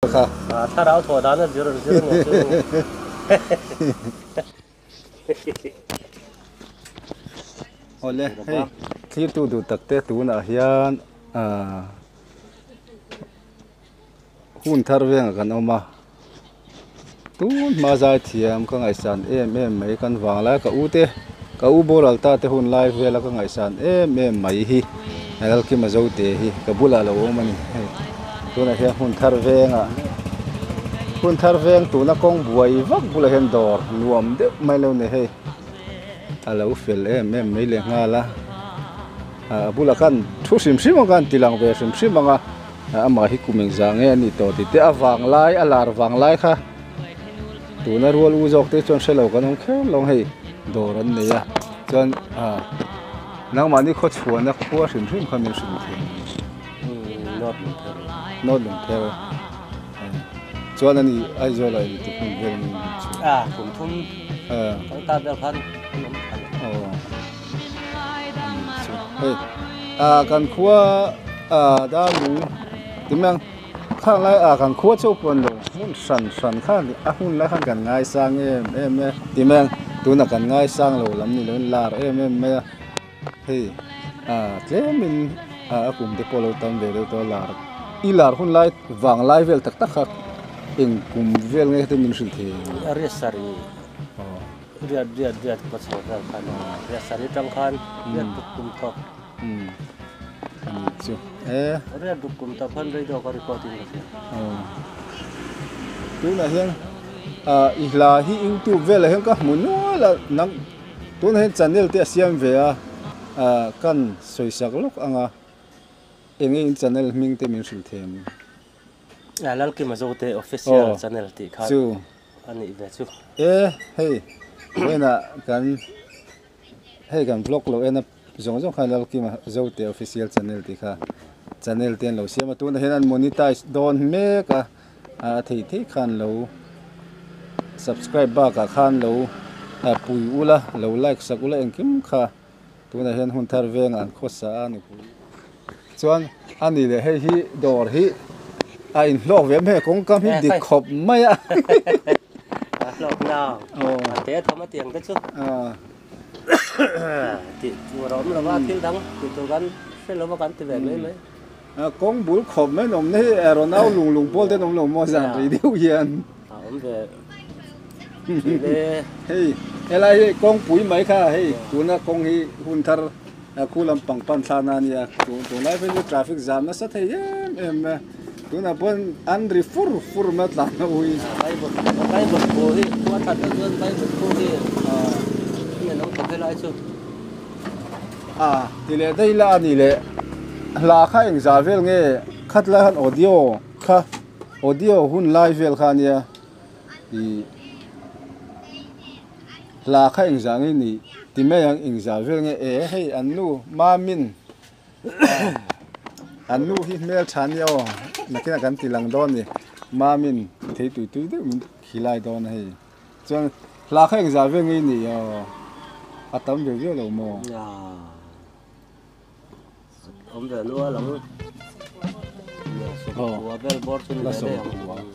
Kha. Thlarau thawh dan a zir zir a nia chu. Awle hei thlirtu duh tak te tunah hian hun thar vengah kan awm a tun hma zai thiam ka ngaihsan em em mai kan vang lai ka u te ka u boral ta te hun lai vela ka ngaihsan em em mai hi Lalkima Zote hi ka bulah lo awm a ni hei tunah hian hmun thar vengah hmun thar veng tuna kawng buai vak bulah hian dawr nuam deuh mai lo ni hei a lo fel em em mai leh nghal a a bulah khan thu hrim hrim ang khan ti lang ve hrim hrim ang a amah hi kum engzah nge a nih tawh tih te a vang lai a lar vang lai kha tuna rual u zawk te chuan hrelo kan awm kher lo ang hei dawr an nei a chuan ah. Nangmahni khaw chhuahna khua hrim hrim kha min hrim thei ang. North Lungpher. North Lungpher. Chuan ani Aizawl ah engtik hun vel nge min chhuah? Ah, kum thum kal ta vel khan an awm thei. Aw. Chu hei ah kan khua ah Darlung ti mai ang khang lai ah kan khua chauh pawh an lo hmun hran hran khan a hun lai khan kan ngaisang em em e ti mai ang tunah kan ngaisang lo lam ni loin lar em em mai a. Hei ah tlemin ah a kum te pawh lo tam ve deuh tawh a lar i lar hun lai vang lai vel tak tak kha eng kum vel nge te min hrilh thei ang. A riat sarih riat riat riat ka chho vel khan riat sarih atang khan riat ruk kum thawk ani chu e riat ruk kum thawk khan radio ka record in ka hria. Tunah hian ah i hla hi youtube velah hian ka hmu nual a nang. Tunah hian channel te a siam ve a, kan sawisak lawk ang a, eng nge in channel hming te min hrilh thei ang? Lalkima Zote Official Channel tih kha a nih ve chu. E hei vawiinah kan hei kan vlog lo en a zawng zawng khan Lalkima Zote Official Channel tih kha channel te an lo siam a, tunah hian an monetize dawn mek a. A thei thei khan lo subscribe bakah khan lo pui ula lo like sak ula engkim kha tunah hian hun thar vengah an khawsa a nupui chuan a ni leh hei hi dawr hi a inhlawk ve mai a kawngka hi dik khawp mai a a hlawk nang a te tham a tiang te chu tih tur a awm lo va thil dang tih tur kan hre lo va kan ti ve mai mai. Kawng bul khawp mai an awm na hi Ronau lung lung pawl te an awm lo maw zan rei deuh hian. A awm ve thin e. Hei helai hi kawngpui mai kha hei tuna kawng hi hun thar khu lampang pan thla na ania tunlai phei chu traffic zam nasa thei em em mai a tunah pawh an ri fur fur mai a tlan ho hi. Bible thu hi khua that loh chuan Bible thu hi an awm khawp helai chu. A ti leh daih la a ni leh hla kha engzah vel nge khat lai khan audio kha audio hun lai vel kha ania ih hla kha engzah nge ni ti mai ang engzah vel nge e hei an nu mamin an nu hi hmeltha ania aw nakinah kan ti lang dawn a ni mamin thei tui tui deuh min khilai dawn a hei. Chuan hla kha engzah vel nge i nih aw? A tam ve viau lo maw? Awm ve nual ang. Sawmkua vel bawr chu ni ve daih ang.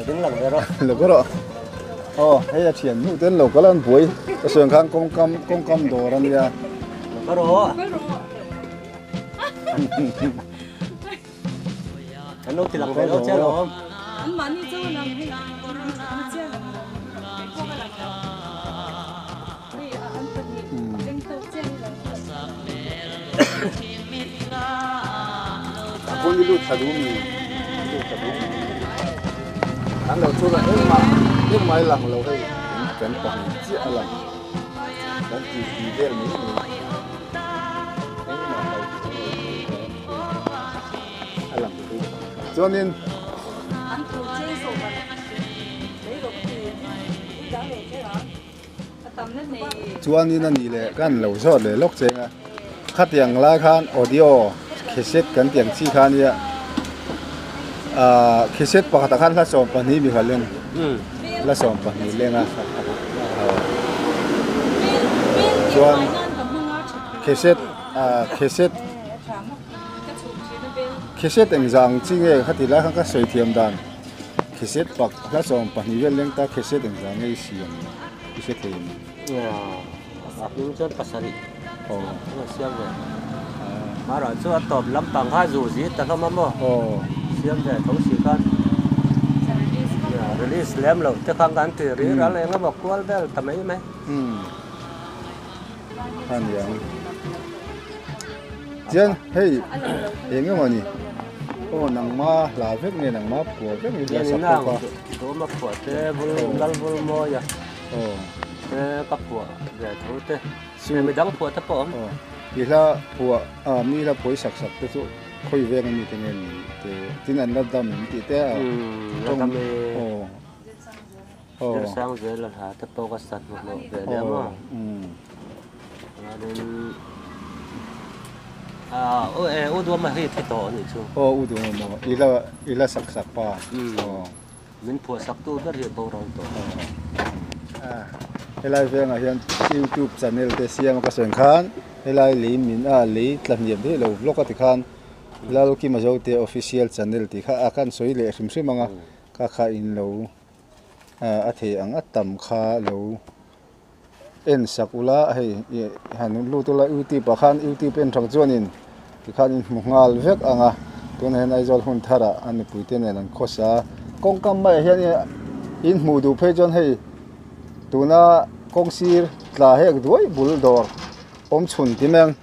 Ding lang ve rawh. Lo ka rawh. Aw hei a thian hnu ten lo kal an buai. Ka sawi ang khan kawngkam kawngkam dawr a nia. Lo ka rawh. Kan lo ti lang ve lo che alawm. An mahni chu lang hei an chiang ang kei pawh ka lang lo. Hei an pahnih beng tawk chiang hi lang A bul i lut thla duh mi lut thla duh mi an lo chu engmah engmah i lang lo hei kan pahnih chiah a lang kan ti ti vel mai mai. A lang thu chuanin chuanin a nih leh kan lo zawt leh lawk cheng a khatiang lai khan audio cassette kan tih ang chi kha ania ahh cassette pakhatah khan hla 12 mi kha leng hla 12 leng a chuan cassette ahh cassette. Cassette engzah ang chi nge kha ti lai khan ka sawi thiam dan cassette pak hla sawm pahnih vel leng ta cassette engzah nge i siam i hre thei em? A hming chuan pasarih a siam ve. Marawh chu a tawp lampang kha zu zir ta hlawm a maw? Siam ve tho si khan release lem loh te khan kan ti ri ral eng emaw kual vel ta mai mai. A ni ang. Chian hei eng emaw ni? Aw nangma hla vek nge nangma phuah vek nge hla sak bawk a. Dawma phuah te bul lal bul mawi a. Te ka phuah ve tho te. Mi dang phuah te pawh a awm. I hla phuah a mi hla phuah i sak sak te chu khawi veng ami te nge ni te tin an la dam em tih te a. La dam e. Zirsang zel a hla te pawh ka sa hnuhnawh ve nia maw. Chuanin U Duama hi thi tawh a nih chu. Aw U Duama maw i la i la sak sak pa. Min phuah sak tu ber hi a boral tawh. Helai vengah hian youtube channel te siam a ka sawi ang khan helai lei min a lei tla hniam theih lo vlog a ti khan Lalkima Zote official channel tih kha a kan sawi leh hrim hrim ang a ka kha in lo a thei ang a tam kha lo en sak ula hei ih han lut ula youtube ah khan youtube en thang chuanin tikhan in hmu nghal vek ang a tunah hian Aizawl hun tharah a nupui te nen an khawsa a kawngkam maiah hian in hmuh duh phei chuan hei tuna kawng sir tla hek duai bul dawr awm chhun ti mai ang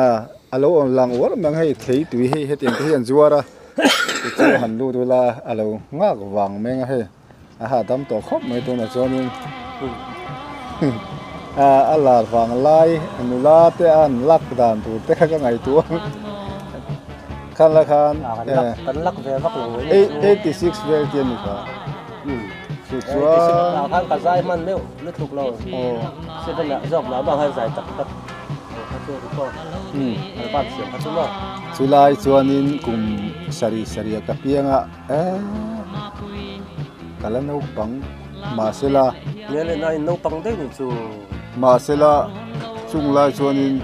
ah a lo awm lang uar mai ang hei thei tui hei hetiang te hi an zuar a tichuan han lut ula a lo nghak vang mai ang a hei. A hahdam tawh khawp mai tunah chuanin a lar vang lai nula te a an lak dan tur te kha ka ngaihtuah khan la khan kan lak ve vak lo 86 vel te ani kha chu chuan khan ka zai hman meuh lutuk lo seven ah zawk lah bang han zai tak tak kha chu ko album siam kha chu maw chulai chuanin kum sarih sarih ka pianga Ka la naupang mahsela. Nge leh na in naupang daih nih chu. Mahsela chung lai chuanin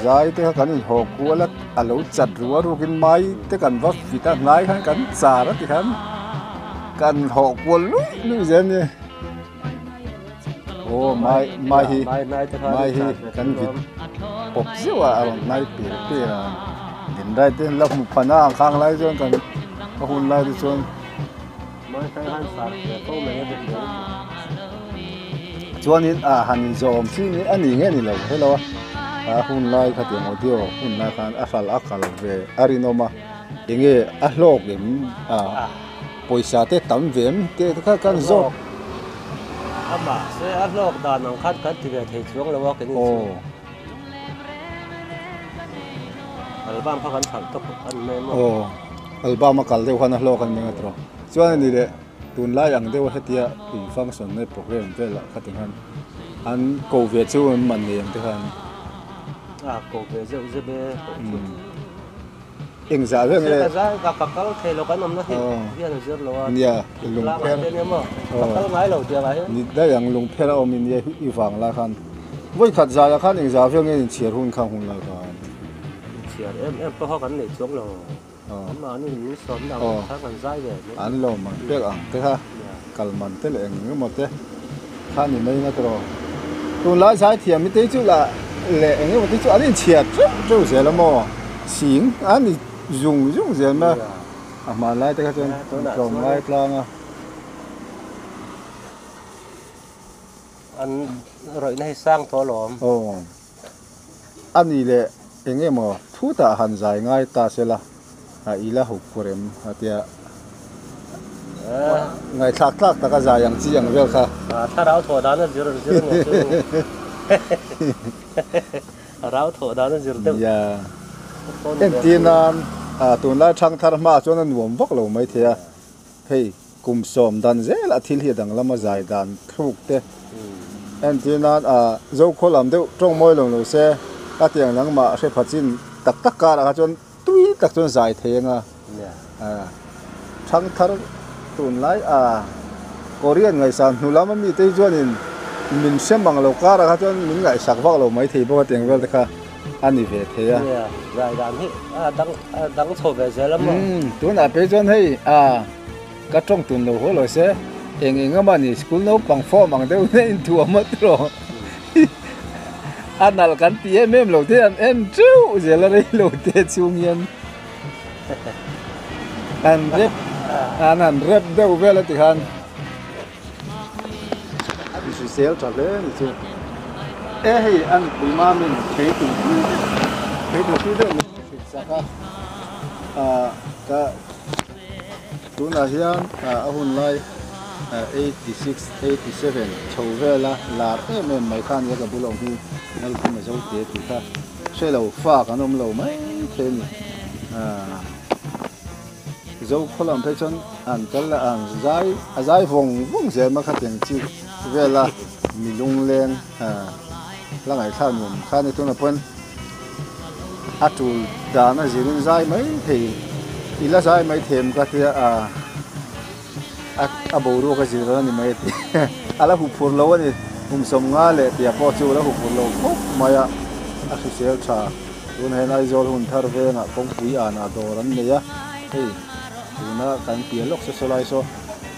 zai te kha kan inhaw kual a, a lo chat rual rukin mai te kan va fit a, hnai khan kan char a ti khan kan haw kual luih luih zel a ni. Aw mai mai hi mai hi kan vit pawp zeuh a a rawn hnai per per a din rai te la hmu phan a ang khang lai chuan kan a hun lai te chuan chuanin a han inzawm chi ni a ni nge ni lo helo a a hun lai kha tiang audio hun lai khan a hral a kal ve a rinawm a enge a hlawk em a. Pawisa te tam ve em te kha kan zawk. A mahse a hlawk dan ang khan kan ti ve thei chuang lo a keini chu. Album kha kan khalh tawp an mai maw. Aw album a kal deuh khan a hlawk an mai tawh. Chuan ani leh tunlai ang deuh hetia in function leh program vel ah kha ti khan an ko ve chu an man nei ang te khan. A ko ve zeuh zeuh e ko chu. Engzah vek nge? Ka zai ka ka kal thei lo kan awmna hi hian a zir lo a. Nia lungpher ka kal ngai lo tiang ah hian. Ni daih ang lungpher a awm in nia i vang lai khan vawi khat zai ah khan engzah vek nge inchhiar hun kha hun lai khan. Inchhiar em em pawh kha kan nei chuang lo. An mahni min sawmna ang kha kan zai ve mai. An lo man pek ang te kha kal man te leh eng eng emaw te kha ni mai ngat rawh. Tunlai zai thiam hi te chu lah leh eng emaw te chu an inchhiar teuh teuh zel a maw? Sing a ni zung zung zel mai a, a hmanlai te kha chuan tlawmngai tlang a. An rawihna hi sang tawh alawm. Aw. A ni leh eng emaw thutah han zai ngai ta se la, a i la hup khur em a tia. Ngaihthlak tlak taka zai ang chi ang vel kha. Thlarau thawh dan a zir zir emaw chu. Rau thawh dan a zir deuh. Nia. Entir nan tunlai thangthar hmaah chuan a nuam vak lo maithei a. Hei kum sawm dan zelah thil hi a danglam a zai dan thluk te entir nan a Zokhaw lam deuh tawng mawi lo lo se a tiang nangmah hre pha chin tak tak karah kha chuan tui tak chuan zai thei anga thangthar tunlai a Korean ngaihsan hnu lam ami te hi chuanin min hre mang lo karah kha chuan min ngaihsak vak lo mai thei bawk a tiang vel te kha. a ni ve thei a. Nia, zai dan hi a dang a dang chho ve zel a maw? Umm, tunah phei chuan hei a ka tawng tun lo haw lo se eng eng emaw ni school naupang form ang deuh in a inthuam a tiraw a nalh kan ti em em lo te an en teuh zel a rei lo te chhung hian an rep an han rep deuh vel a ti khan. A hrisel tha hle ni chu. E hei a nupui mamin thei tum tui deuh thei tum tui deuh min hrilh sak a ah ka tunah hian ah a hun lai 86 87 chho vela lar em em mai kha ania ka bula awm hi Malkhuma Zote tih kha hre lo fa kan awm lo mai thei a ni ah. Zo khaw lam phei chuan an kal a, an zai a zai vawng vawng zel mai kha tiang chi vela mi lungleng la ngaihthlak nuam kha ni tunah pawhin a tul dan a zirin zai mai thei i la zai mai them ka tia a a boruak a zir a ni mai a ti a la huphur lo a ni kum sawmnga leh tia pawh chu a la huphur lo khawp mai a a hrisel tha. Tun hian Aizawl hun thar vengah kawngpui anah dawr an nei a, hei tuna kan piah lawk saw saw lai saw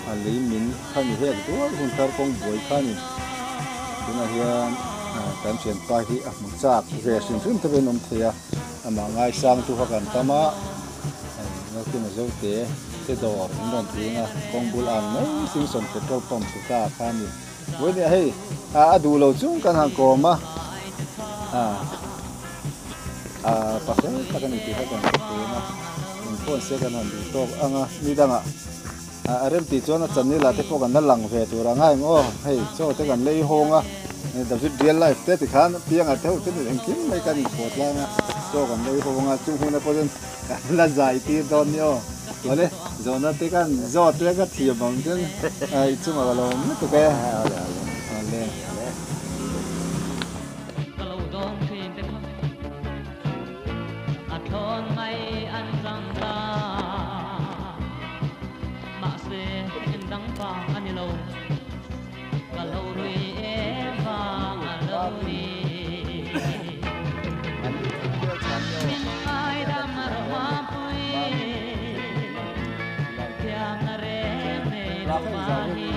a lei min kha ni hek dual hun thar kawng buai kha ni. Tunah hian kan thianpa hi a hmu chak ve hrim hrim te pawhin awm thei a, amah ngaisang chu kha kan tam a, hei Ngakima Zote te dawr in rawn tling a, kawng bul ang mai Singson petrol pump kuta kha ni. Vawinia hei a duh lo chung kan han kawm a, a pasal tak a ni tih kha kan hre thei a, engpawh se kan han duh tawk ang a, ni dangah a rem tih chuan a chanel ah te pawh kan la lang ve tur ang a eng aw hei chaw te kan lei hawng a, David real life te tikhan pianga te ho te nen engkim mai kan inpawh tlang a, chaw kan lei hawng a chung huna pawh chuan kan la zai tir dawn ni aw. Awle, zawhna te khan zawt te ka thiam ang chuan i chungah ka lo awm lutuk e. Awle, awle. Ka lo dawng thin te kha a thlawn mai an chang ta. Mahse, engdang vang a ni lo. Ka lo rui em vang a lo ni. Min ngaidam rawh mapui, thiamna reng nei lo mahi.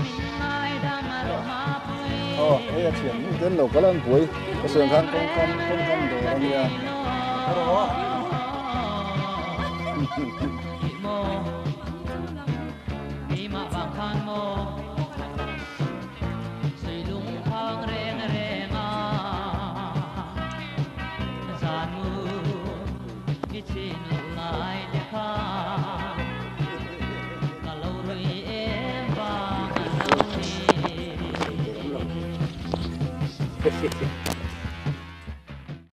Min ngaidam rawh mapui. Aw, hei a thiam nu ten lo kal an buai ka sawi ang khan kawngkam kawngkam dawr a nia.